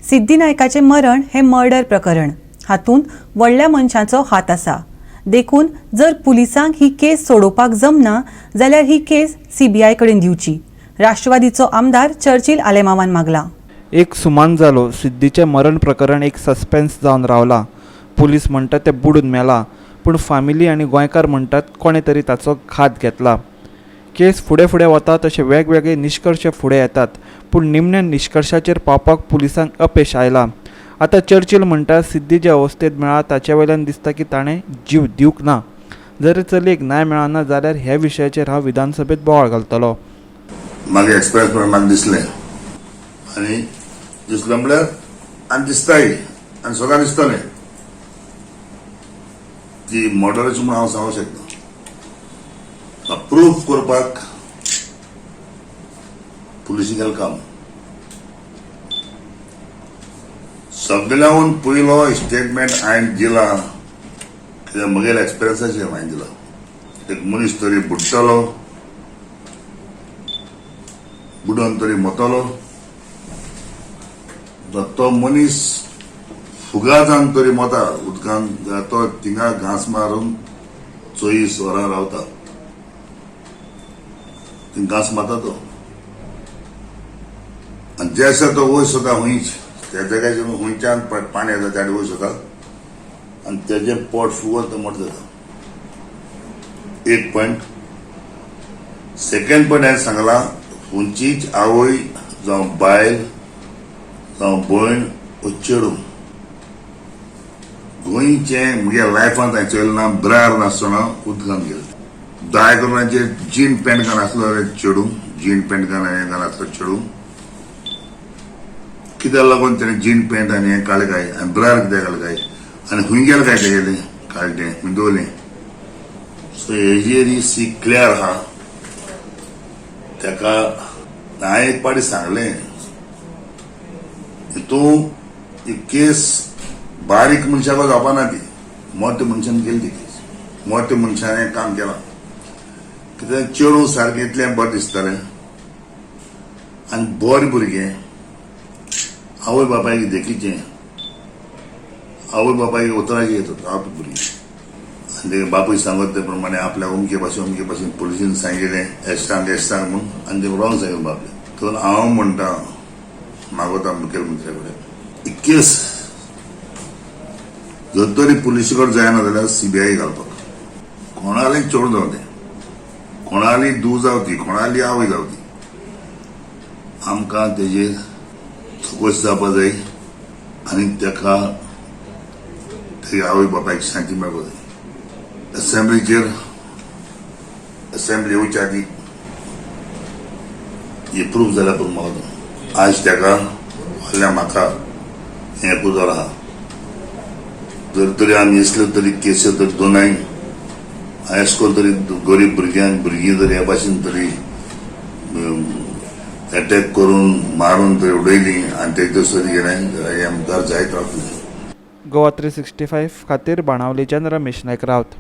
सिद्धी नायकाचें मरण हें मर्डर प्रकरण. हातूंत व्हडल्या मनशाचो हात आसा. देखून जर पुलिसांक ही केस सोडोवपाक जमना जाल्यार ही केस सीबीआय कडेन दिवची, राष्ट्रवादीचो आमदार चर्चिल आलेमावान मागला. एक सुमान जालो. सिद्धीचें मरण प्रकरण एक सस्पेन्स जावन रावला. पुलीस म्हणटात ते बुडून मेला, पूण फामिली आनी गोंयकार म्हणटात कोणें तरी ताचो घात घेतला. केस फुडें फुडें वता तशे वेगवेगळे निश्कर्श फुडें येतात, पूण निमण्या निश्कर्शाचेर पावपाक पुलिसांक अपेश आयलां. आतां चर्चिल म्हणटा, सिद्धी जे अवस्थेंत मेळ्ळा ताचे वयल्यान दिसता की ताणें जीव दिवंक ना. जर चलयेक न्याय मेळना जाल्यार ह्या विशयाचेर हांव विधानसभेंत बोवाळ घालतलो. मागीर एक्सपिरियन्स म्हणून म्हाका दिसलें आनी दिसलें म्हणल्यार आनी दिसताय आनी सदां दिसतलें ती मर्डराची म्हूण हांव सांगूंक शकता. प्रूफ करपाक पुलिसीगेलें काम. सगळ्याहून पयलो स्टेटमेंट हांवें दिला कित्याक म्हगेल्या एक्सपिरियन्साचेर हांवें दिला. एक मनीस तरी बुडटलो, बुडोन तरी मरतलो, तो मनीस फुगाजान तरी मता उदकान, तो थिंगा घांस मारून 24 वरां रावता, घांस मारता तो. आनी जे आसा तो वयर सरता हुंयच, त्या जाग्याचेर हुंयच्यान पाणी येता त्या वयर सरता आनी तेजें पोट फुगत तो मोठो जाता. एक पॉयंट. सेकंड पॉयंट हांवें सांगलां, खंयचीच आवय जावं बायल जावं भयण वो चेडूं गोंयचें म्हज्या लायफांत हांवें चोयलें ना, ब्रार नासतना उदकांत गेलें. दाय करून जीन पॅन्ट घाल आसलो चेडूं, जीन पॅन्ट घाल हें घाल आसलो चेडूं, कित्याक लागून तेणें जीन पॅन्ट आनी हें काडलें काय आनी ब्रार कित्याक घालें काय आनी खूंय गेलें काय तेगेलें काडलें तें खूंय दवरलें? सो हेजेर सी क्लियर आहा. ताका हांवें एक पाटी सांगलें, तूं ही केस बारीक मनशाक जावपा ना, ती मोठ्या मनशान केली ती केस, मोठ्या मनशान हें काम केलां. कित्याक चेडूं सारकें इतलें बरें दिसतालें आनी बरें भुरगें, आवय बापायक देखीचें, आवय बापायक उतराचें येत आप भुरगें. आनी ते बापूय सांगत ते प्रमाणे आपल्याक अमके भाशेन अमके भाशेन पुलिसीन सांगिल्लें, एस्टांक एस्टांक म्हूण, आनी ते रॉंग सांगिल्लें बापले. तर हांव म्हणटा, मागोता मुखेलमंत्र्या कडेन, ही केस जर तरी पुलिसी कडेन जायना जाल्यार सीबीआय घालपाक. कोणालें चेडूं जावं तें, कोणाली धूव जावं ती, कोणाली आवय जावं ती, आमकां तेजेर चवकशी जावपा जाय आनी ताका तेगे आवय बापायक शांती मेळपा जाय. असेंब्लीचेर असेंब्ली येवच्या आदी ही प्रूफ जाल्यार पुरो म्हाका. आज ताका फाल्यां म्हाका हें एकूच आहा. जर तरी आमी इसले तरी केसी तर दोनाय अशें करून तरी गरीब भुरग्यांक भुरगीं जर ह्या भाशेन तरी एटॅक करून मारून तरी उडयली आनी तेजे सरी गेलें जाल्यार हें मुखार जायत रावतलें. गोवा 365 खातीर बाणावलेच्यान रमेश नायक रावत.